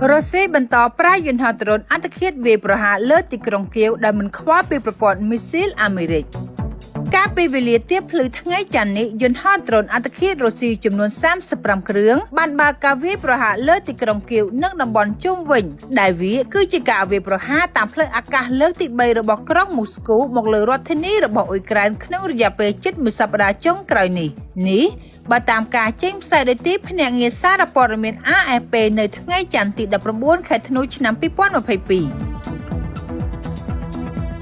រុស្ស៊ីបន្តប្រើយន្តហោះដ្រូនអត្តឃាតវាយប្រហារលើទីក្រុងគៀវដោយមិនខ្វល់ពីប្រព័ន្ធមីស៊ីលអាមេរិក។ កាលពីវេលាទៀបភ្លឺថ្ងៃច័ន្ទនេះយន្តហោះដ្រូនអត្តឃាតរុស្ស៊ីចំនួន35គ្រឿងបានបើកការវាយប្រហារលើទីក្រុងគៀវនិងតំបន់ជុំវិញដែលវាគឺជាការវាយប្រហារតាមផ្លូវអាកាសលើកទី3របស់ក្រុងមូស្គូមកលើរដ្ឋធានីរបស់អ៊ុយក្រែនក្នុងរយៈពេលជិតមួយសប្តាហ៍ចុងក្រោយនេះនេះបើតាមការចេញផ្សាយដោយទីភ្នាក់ងារសារព័ត៌មាន AFP នៅថ្ងៃច័ន្ទទី19ខែធ្នូឆ្នាំ2022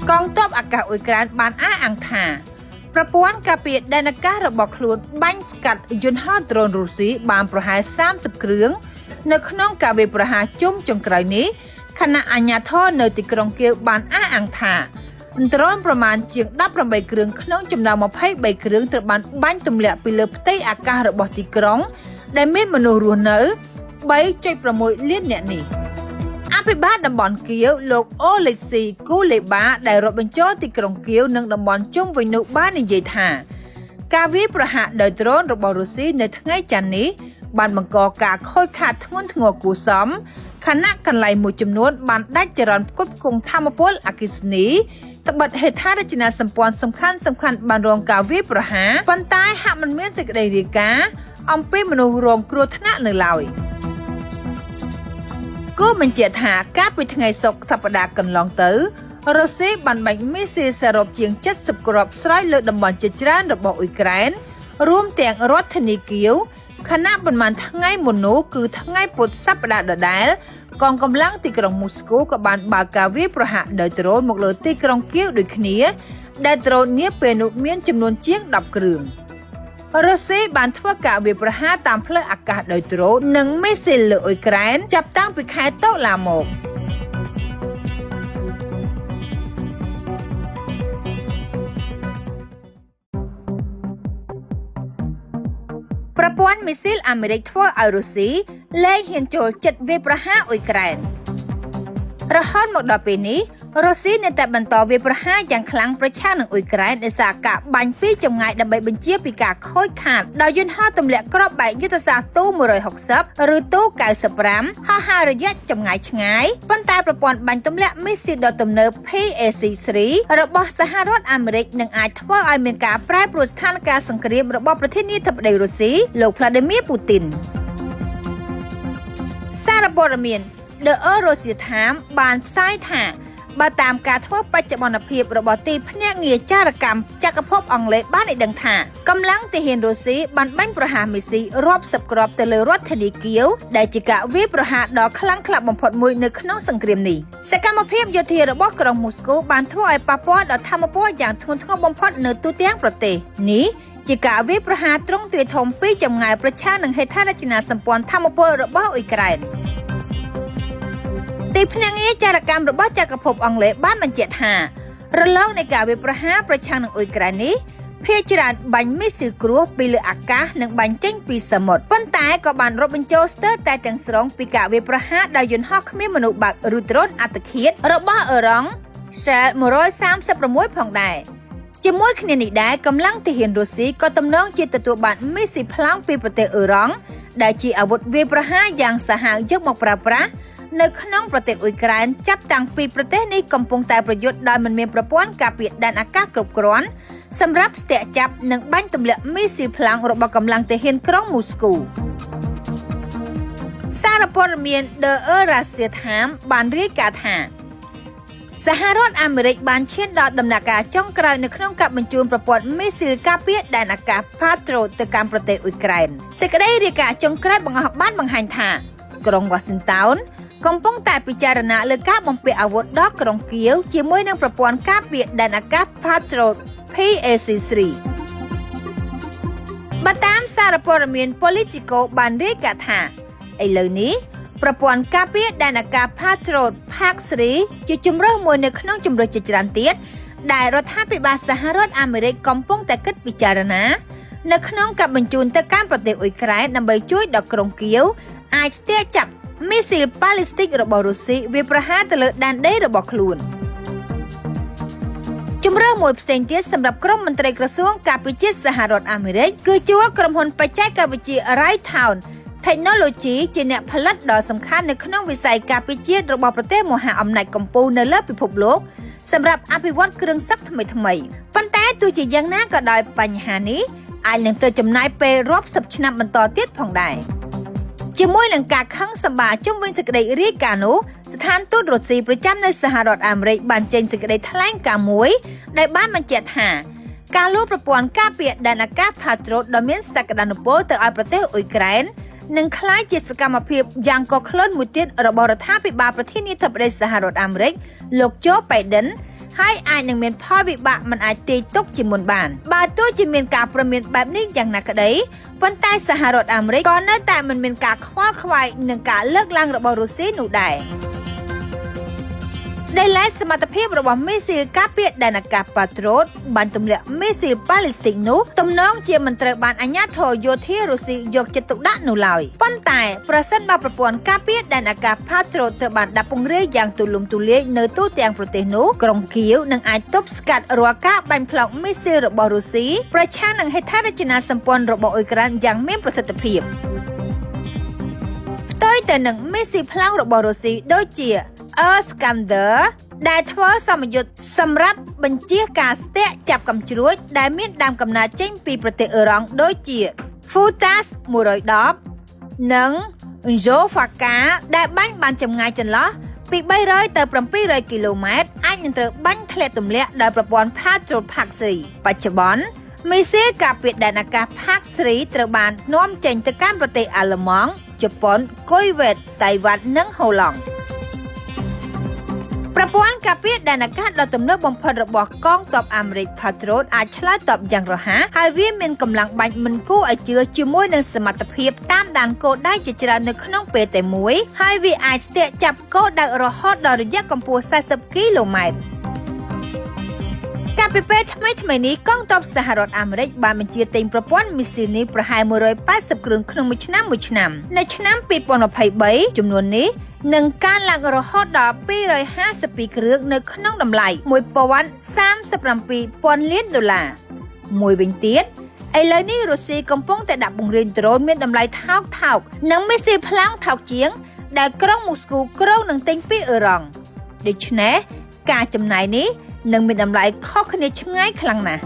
កងទ័ពអាកាសអ៊ុយក្រែនបានអះអាងថាប្រព័ន្ធការពារដែនអាកាសរបស់ខ្លួនបាញ់ស្កាត់យន្តហោះដ្រូនរុស្ស៊ីបានប្រហែល30គ្រឿងនៅក្នុងការវាយប្រហារជុំចុងក្រោយនេះខណៈអាជ្ញាធរនៅទីក្រុងគៀវបានអះអាងថាដ្រូនប្រមាណជាង18គ្រឿងក្នុងចំណោម23គ្រឿងត្រូវបានបាញ់ទម្លាក់ពីលើផ្ទៃអាកាសរបស់ទីក្រុងដែលមានមនុស្សរស់នៅ 3.6 លាននាក់នេះ។ អភិបាលតំបន់គៀវលោកអូលេកស៊ីគូលេបាដែលរាប់បញ្ចូលទីក្រុងគៀវនិងតំបន់ជុំវិញនោះបាននិយាយថាការវាយប្រហារដោយដ្រូនរបស់រុស្ស៊ីនៅថ្ងៃច័ន្ទនេះបានបង្កការខូចខាតធ្ងន់ធ្ងរគួរសមខណៈកន្លែងមួយចំនួនបានដាច់ចរន្តផ្គត់ផ្គង់ថាមពលអគ្គិសនីត្បិតហេដ្ឋារចនាសម្ព័ន្ធសំខាន់សំខាន់បានរងការវាយប្រហារប៉ុន្តែហាក់មិនមានសេចក្តីរាយការណ៍អំពីមនុស្សរងគ្រោះថ្នាក់នៅឡើយ។ គួរបញ្ជាក់ថាកាលពីថ្ងៃសុក្រសប្តាហ៍កន្លងទៅរុស្ស៊ីបានបាញ់មីស៊ីលសរុបជាង70គ្រាប់ស្រោចលើតំបន់ជាច្រើនរបស់អ៊ុយក្រែនរួមទាំងរដ្ឋធានីគៀវខណៈប៉ុន្មានថ្ងៃមុននោះគឺថ្ងៃពុធសប្តាហ៍ដដែលកងកម្លាំងទីក្រុងមូស្គូក៏បានបើកការវាយប្រហារដោយដ្រូនមកលើទីក្រុងគៀវដូចគ្នាដែលដ្រូននាពេលនោះមានចំនួនជាង10គ្រឿង។ រុស្ស៊ីបានធ្វើការវាយប្រហារតាមផ្លូវអាកាសដោយដ្រូននិងមីស៊ីលលើអ៊ុយក្រែនចាប់តាំងពីខែតុលាមក។ ប្រព័ន្ធមីស៊ីលអាមេរិកធ្វើឲ្យរុស្ស៊ីលែងហ៊ានចូលចិត្តវាយប្រហារអ៊ុយក្រែន។ រហូតមកដល់ពេលនេះរុស្ស៊ីនៅតែបន្តវាយប្រហារយ៉ាងខ្លាំងប្រឆាំងនឹងអ៊ុយក្រែនដោយសារការបាញ់ពីចម្ងាយដើម្បីបញ្ជាពីការខូចខាតដោយយន្តហោះទម្លាក់គ្រាប់បែកយុទ្ធសាស្ត្រទូ160ឬទូ95ហោះហើររយៈចម្ងាយឆ្ងាយប៉ុន្តែប្រព័ន្ធបាញ់ទម្លាក់មីស៊ីលដ៏ទំនើប PAC-3 របស់សហរដ្ឋអាមេរិកនឹងអាចធ្វើឲ្យមានការប្រែប្រួលស្ថានភាពសង្គ្រាមរបស់ប្រធានាធិបតីរុស្ស៊ីលោកវ្លាឌីមៀពូទីន។ សារព័ត៌មាន The Eurasia Times បានផ្សាយថាបើតាមការធ្វើបច្ចុប្បន្នភាពរបស់ទីភ្នាក់ងារចារកម្មចក្រភពអង់គ្លេសបានឲ្យដឹងថាកម្លាំងទាហានរុស្ស៊ីបានបាញ់ប្រហារមីស៊ីរាប់សិបគ្រាប់ទៅលើរដ្ឋធានីគៀវដែលជាការវាយប្រហារដ៏ខ្លាំងក្លាបំផុតមួយនៅក្នុងសង្គ្រាមនេះ។ សកម្មភាពយោធារបស់ក្រុងមូស្គូបានធ្វើឲ្យប៉ះពាល់ដល់ធម្មពលយ៉ាងធ្ងន់ធ្ងរបំផុតនៅទូទាំងប្រទេសនេះជាការវាយប្រហារទ្រង់ទ្រាយធំពីចម្ងាយប្រឆាំងនឹងហេដ្ឋារចនាសម្ព័ន្ធធម្មពលរបស់អ៊ុយក្រែន។ ទីភ្នាក់ងារចារកម្មរបស់ចក្រភពអង់គ្លេសបានបញ្ជាក់ថារលកនៃការវាយប្រហារប្រឆាំងនឹងអ៊ុយក្រែននេះភាគច្រើនបាញ់មីស៊ីលគ្រោះពីលើអាកាសនិងបាញ់ចេញពីសមុទ្រប៉ុន្តែក៏បានរាប់បញ្ចូលស្ទើរតែទាំងស្រុងពីការវាយប្រហារដោយយន្តហោះគ្មានមនុស្សបើកឬដ្រូនអត្តឃាតរបស់អឺរ៉ង់ Shell 136ផងដែរ។ ជាមួយគ្នានេះដែរកម្លាំងទាហានរុស្ស៊ីក៏ទំនងជាទទួលបានមីស៊ីលប្លង់ពីប្រទេសអឺរ៉ង់ដែលជាអាវុធវាយប្រហារយ៉ាងសាហាវយកមកប្រើប្រាស់នៅក្នុងប្រទេសអ៊ុយក្រែនចាប់តាំងពីប្រទេសនេះកំពុងតែប្រយុទ្ធដោយមិនមានប្រព័ន្ធការពារដែនអាកាសគ្រប់គ្រាន់សម្រាប់ស្ទាក់ចាប់និងបាញ់ទម្លាក់មីស៊ីលប្លង់របស់កម្លាំងទាហានក្រុងមូស្គូ។ សារព័ត៌មាន The Eurasia Times បានរាយការណ៍ថាសហរដ្ឋអាមេរិកបានឈានដល់ដំណាក់កាលចុងក្រោយនៅក្នុងការបញ្ជូនប្រព័ន្ធមីស៊ីលការពារដែនអាកាស Patriot ទៅកាន់ប្រទេសអ៊ុយក្រែន។ សេចក្តីរាយការណ៍ចុងក្រោយបង្អស់បានបង្ហាញថាក្រុងវ៉ាស៊ីនតោនកំពុងតែពិចារណាលើការបំពាក់អាវុធដល់ក្រុងគៀវជាមួយនឹងប្រព័ន្ធការពារដែនអាកាស Patriot PAC-3។ បើតាមសារព័ត៌មាន Politico បានរាយការណ៍ថាឥឡូវនេះប្រព័ន្ធការពារដែនអាកាស Patriot PAC-3 ជាជម្រើសមួយនៅក្នុងជម្រើសជាច្រើនទៀតដែលរដ្ឋាភិបាលសហរដ្ឋអាមេរិកកំពុងតែគិតពិចារណានៅក្នុងការបញ្ជូនទៅកាន់ប្រទេសអ៊ុយក្រែនដើម្បីជួយដល់ក្រុងគៀវអាចស្ទាក់ចាប់មីស៊ីលប៉ាឡេស្ទីករបស់រុស្ស៊ីវាប្រហារទៅលើដែនដីរបស់ខ្លួន។ ជម្រើសមួយផ្សេងទៀតសម្រាប់ក្រុមមន្ត្រីក្រសួងការពារជាតិសហរដ្ឋអាមេរិកគឺជួលក្រុមហ៊ុនបច្ចេកវិទ្យា Raytheon Technology ជាអ្នកផលិតដ៏សំខាន់នៅក្នុងវិស័យការពារជាតិរបស់ប្រទេសមហាអំណាចកំពូលនៅលើពិភពលោកសម្រាប់អភិវឌ្ឍគ្រឿងសឹកថ្មីថ្មីប៉ុន្តែទោះជាយ៉ាងណាក៏ដោយបញ្ហានេះអាចនឹងត្រូវចំណាយពេលរាប់សិបឆ្នាំបន្តទៀតផងដែរជាមួយនឹងការខឹងសម្បារជុំវិញសេចក្តីរាយការណ៍នោះស្ថានទូតរុស្ស៊ីប្រចាំនៅសហរដ្ឋអាមេរិកបានចេញសេចក្តីថ្លែងការណ៍មួយដែលបានបញ្ជាក់ថាការលួចប្រព័ន្ធការពារដែនអាកាស Patriot ដ៏មានសក្តានុពលទៅឲ្យប្រទេសអ៊ុយក្រែននឹងក្លាយជាសកម្មភាពយ៉ាងកក្លិនមួយទៀតរបស់រដ្ឋាភិបាលប្រធានាធិបតីសហរដ្ឋអាមេរិកលោកโจ Biden ហើយអាចនឹងមានផលវិបាកមិនអាចទាយទុកជាមុនបានបើទោះជាមានការព្រមានបែបនេះយ៉ាងណាក្តីប៉ុន្តែសហរដ្ឋអាមេរិកក៏នៅតែមិនមានការខ្វល់ខ្វាយនឹងការលើកឡើងរបស់រុស្ស៊ីនោះដែរដែលឡែកសមត្ថភាពរបស់មីស៊ីលការពារដែនអាកាសប៉ាត្រូតបានទម្លាក់មីស៊ីលប៉ាឡេស្ទីកនោះទំនងជាមិនត្រូវបានអាជ្ញាធរយោធារុស្ស៊ីយកចិត្តទុកដាក់នោះឡើយប៉ុន្តែប្រសិនបើប្រព័ន្ធការពារដែនអាកាសប៉ាត្រូតត្រូវបានដាក់ពង្រាយយ៉ាងទូលំទូលាយនៅទូទាំងប្រទេសនោះក្រុងគៀវនឹងអាចទប់ស្កាត់រាល់ការបាញ់ផ្លោងមីស៊ីលរបស់រុស្ស៊ីប្រឆាំងនឹងហេដ្ឋារចនាសម្ព័ន្ធរបស់អ៊ុយក្រែនយ៉ាងមានប្រសិទ្ធភាពផ្ទុយទៅនឹងមីស៊ីលផ្លោងរបស់រុស្ស៊ីដូចជា Iskander ដែលធ្វើសមយុទ្ធសម្រាប់បញ្ជាការស្ទាក់ចាប់កំជ្រួចដែលមានដើមកំណើតចេញពីប្រទេសអ៊ឺរ៉ង់ដូចជា Futas 110និង Zofaka ដែលបាញ់បានចម្ងាយចន្លោះពី300ទៅ700គីឡូម៉ែត្រអាចនឹងត្រូវបាញ់ធ្លាក់ទម្លាក់ដោយប្រព័ន្ធ Patriot PAC-3 បច្ចុប្បន្នមីស៊ីលការពារដែនអាកាស PAC-3 ត្រូវបាននាំចេញទៅកាន់ប្រទេសអាល្លឺម៉ង់ជប៉ុនគុយវ៉េតតៃវ៉ាន់និងហូឡង់ប្រព័ន្ធការពារដែនអាកាសដ៏ទំនើបបំផុតរបស់កងទ័ពអាមេរិក Patriot អាចឆ្លើយតបយ៉ាងរហ័សហើយវាមានកម្លាំងបាញ់មិនគួរឲ្យជឿជាមួយនឹងសមត្ថភាពតាមដានគោលដៅជាច្រើននៅក្នុងពេលតែមួយហើយវាអាចស្ទាក់ចាប់គោលដៅរហូតដល់រយៈកម្ពស់40គីឡូម៉ែត្រកាលពីពេលថ្មីថ្មីនេះកងទ័ពសហរដ្ឋអាមេរិកបានបញ្ជាទិញប្រព័ន្ធមីស៊ីលនេះប្រហែល180គ្រឿងក្នុងមួយឆ្នាំមួយឆ្នាំនៅឆ្នាំ2023ចំនួននេះនឹងកើនឡើងរហូតដល់252គ្រឿងនៅក្នុងតម្លៃ1037ពាន់លានដុល្លារមួយវិញទៀតឥឡូវនេះរុស្ស៊ីកំពុងតែដាក់ពង្រាយដ្រូនមានតម្លៃថោកថោកនិងមីស៊ីលផ្លោងថោកជាងដែលក្រុងមូស្គូគ្រោងនឹងទិញពីអ៊ឺរ៉ង់ដូច្នេះការចំណាយនេះនឹងមានតម្លៃខុសគ្នាឆ្ងាយខ្លាំងណាស់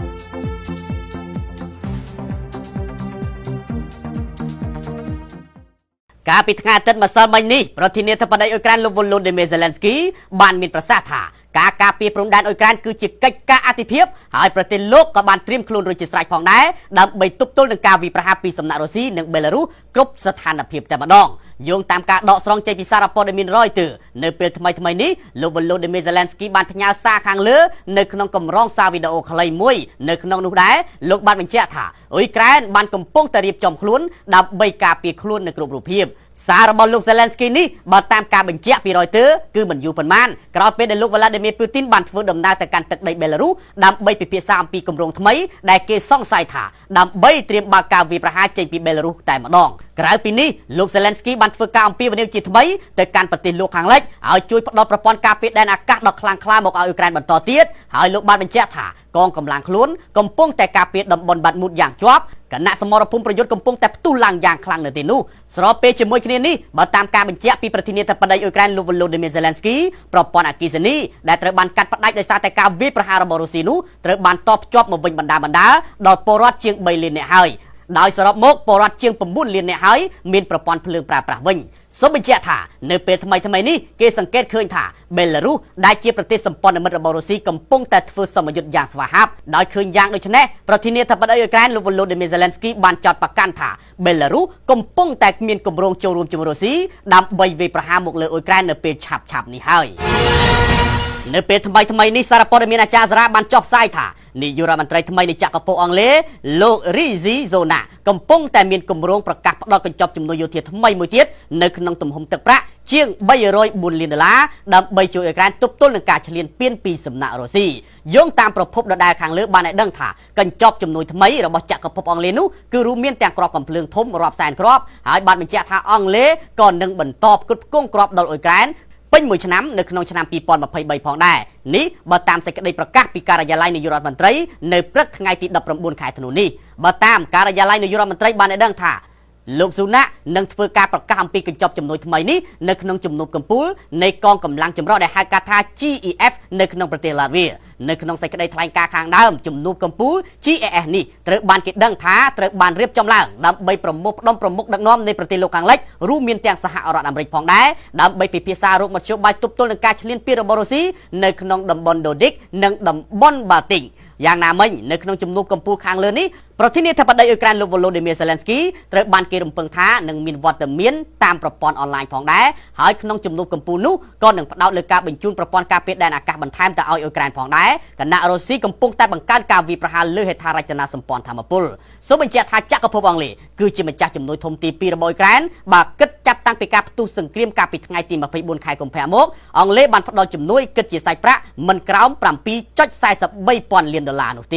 កាលពីថ្ងៃអាទិត្យម្សិលមិញនេះប្រធានាធិបតីអ៊ុយក្រែនលោកវ៉ូឡូឌីមៀ សេឡិនស្គីបានមានប្រសាសន៍ថាការការពារព្រំដែនអ៊ុយក្រែនគឺជាកិច្ចការអាទិភាពហើយប្រទេសលោកក៏បានត្រៀមខ្លួនរួចជាស្រេចផងដែរដើម្បីទប់ទល់នឹងការវាយប្រហារពីសំណាក់រុស្ស៊ីនិងបេឡារុសគ្រប់ស្ថានភាពតែម្ដងយោងតាមការដកស្រង់ចេញពីសារព័ត៌មានរយទើនៅពេលថ្មីថ្មីនេះលោកវ៉ូឡូឌីមៀ សេឡិនស្គីបានផ្ញើសារខាងលើនៅក្នុងកម្រងសារវីដេអូខ្លីមួយនៅក្នុងនោះដែរលោកបានបញ្ជាក់ថាអ៊ុយក្រែនបានកំពុងតែរៀបចំខ្លួនដើម្បីការពារខ្លួននៅគ្រប់រូបភាពសាររបស់លោកសេឡិនស្គីនេះបើតាមការបញ្ជាក់ពីរយទើគឺមិនយូរប៉ុន្មានក្រោយពេលដែលលោកវ្លាឌីមៀពូទីនបានធ្វើដំណើរទៅកាន់ទឹកដីបេឡារុសដើម្បីពិភាក្សាអំពីគម្រោងថ្មីដែលគេសង្ស័យថាដើម្បីត្រៀមបើកការវាយប្រហារចេញពីបេឡារុសតែម្ដងក្រៅពីនេះលោកសេឡិនស្គីបានធ្វើការអំពាវនាវជាថ្មីទៅកាន់ប្រទេសលោកខាងលិចឲ្យជួយផ្ដល់ប្រព័ន្ធការពារដែនអាកាសដ៏ខ្លាំងក្លាមកឲ្យអ៊ុយក្រែនបន្តទៀតហើយលោកបានបញ្ជាក់ថាកងកម្លាំងខ្លួនកំពុងតែការពារតំបន់បាត់មូតយ៉ាងជាប់គណៈសមរភូមិប្រយុទ្ធកំពុងតែផ្ទុះឡើងយ៉ាងខ្លាំងនៅទីនោះស្របពេលជាមួយគ្នានេះបើតាមការបញ្ជាក់ពីប្រធានាធិបតីអ៊ុយក្រែនលោកវ៉ូឡូឌីមៀ សេឡិនស្គីប្រព័ន្ធអគ្គិសនីដែលត្រូវបានកាត់ផ្តាច់ដោយសារតែការវាយប្រហាររបស់រុស្ស៊ីនោះត្រូវបានតភ្ជាប់មកវិញបណ្ដាបណ្ដាដល់ពលរដ្ឋជាង3លាននាក់ហើយដោយសរុបមកពលរដ្ឋជាង9លាននាក់ហើយមានប្រព័ន្ធភ្លើងប្រើប្រាស់វិញសូមបញ្ជាក់ថានៅពេលថ្មីថ្មីនេះគេសង្កេតឃើញថាបេឡារុសដែលជាប្រទេសសម្ព័ន្ធមិត្តរបស់រុស្ស៊ីកំពុងតែធ្វើសមយុទ្ធយ៉ាងស្វាហាប់ដោយឃើញយ៉ាងដូចនេះប្រធានាធិបតីអ៊ុយក្រែនលោកវ៉ូឡូឌីមៀ សេឡិនស្គីបានចោទប្រកាន់ថាបេឡារុសកំពុងតែមានគម្រោងចូលរួមជាមួយរុស្ស៊ីដើម្បីវាយប្រហារមកលើអ៊ុយក្រែននៅពេលឆាប់ៗនេះហើយនៅពេលថ្មីថ្មីនេះសារព័ត៌មានអាចារ្យសារ៉ាបានចុះផ្សាយថានាយករដ្ឋមន្ត្រីថ្មីនៃចក្រភពអង់គ្លេសលោករីស៊ីហ្សូណាកំពុងតែមានគម្រោងប្រកាសផ្ដល់កញ្ចប់ជំនួយយោធាថ្មីមួយទៀតនៅក្នុងទំហំទឹកប្រាក់ជាង304លានដុល្លារដើម្បីជួយអ៊ុយក្រែនទប់ទល់នឹងការឈ្លានពានពីសំណាក់រុស្ស៊ីយោងតាមប្រភពដដែលខាងលើបានឲ្យដឹងថាកញ្ចប់ជំនួយថ្មីរបស់ចក្រភពអង់គ្លេសនោះគឺរួមមានទាំងគ្រាប់កំភ្លើងធំរាប់សែនគ្រាប់ហើយបានបញ្ជាក់ថាអង់គ្លេសក៏នឹងបន្តផ្គត់ផ្គង់គ្រាប់ដល់អ៊ុយក្រែនពេញមួយឆ្នាំនៅក្នុងឆ្នាំ2023ផងដែរនេះបើតាមសេចក្តីប្រកាសពីការិយាល័យនាយករដ្ឋមន្ត្រីនៅព្រឹកថ្ងៃទី19ខែធ្នូនេះបើតាមការិយាល័យនាយករដ្ឋមន្ត្រីបានឲ្យដឹងថា លោកស៊ូណាក់នឹងធ្វើការប្រកាសអំពីកញ្ចប់ជំនួយថ្មីនេះនៅក្នុងជំនួបកំពូលនៃកងកម្លាំងចម្រុះដែលហៅកាត់ថា GEF នៅក្នុងប្រទេសឡាតវីនៅក្នុងសេចក្តីថ្លែងការណ៍ខាងដើមជំនួបកំពូល GEF នេះត្រូវបានគេដឹងថាត្រូវបានរៀបចំឡើងដើម្បីប្រមូលផ្ដុំប្រមុខដឹកនាំនៃប្រទេសលោកខាងលិចរួមមានទាំងសហរដ្ឋអាមេរិកផងដែរដើម្បីពិភាក្សារកមធ្យោបាយទប់ទល់នឹងការឈ្លានពានរបស់រុស្ស៊ីនៅក្នុងតំបន់ដូឌិកនិងតំបន់បាល់ទិកយ៉ាងណាមិញនៅក្នុងជំនួបកម្ពុជាខាងលើនេះប្រធានាធិបតីអ៊ុយក្រែនលោកវ៉ូឡូឌីមៀសេឡែនស្គីត្រូវបានគេរំពឹងថានឹងមានវត្តមានតាមប្រព័ន្ធអនឡាញផងដែរហើយក្នុងជំនួបកម្ពុជានោះក៏នឹងផ្ដោតលើការបញ្ជូនប្រព័ន្ធការពារដែនអាកាសបន្ថែមទៅឲ្យអ៊ុយក្រែនផងដែរគណៈរុស្ស៊ីកំពុងតែបង្កើនការវាយប្រហារលើហេដ្ឋារចនាសម្ព័ន្ធធម្មពលសូមបញ្ជាក់ថាចក្រភពអង់គ្លេសគឺជាម្ចាស់ជំនួយធំទី2របស់អ៊ុយក្រែនបើគិតចាប់តាំងពីការផ្ទុះសង្គ្រាមកាលពីថ្ងៃទី24ខែកុម្ភៈមកអង់គ្លេសបានផ្ដល់ជំនួយគិតជាសាច់ប្រាក់មិនក្រោម7.43ពាន់លានដុល្លារនោះទេ។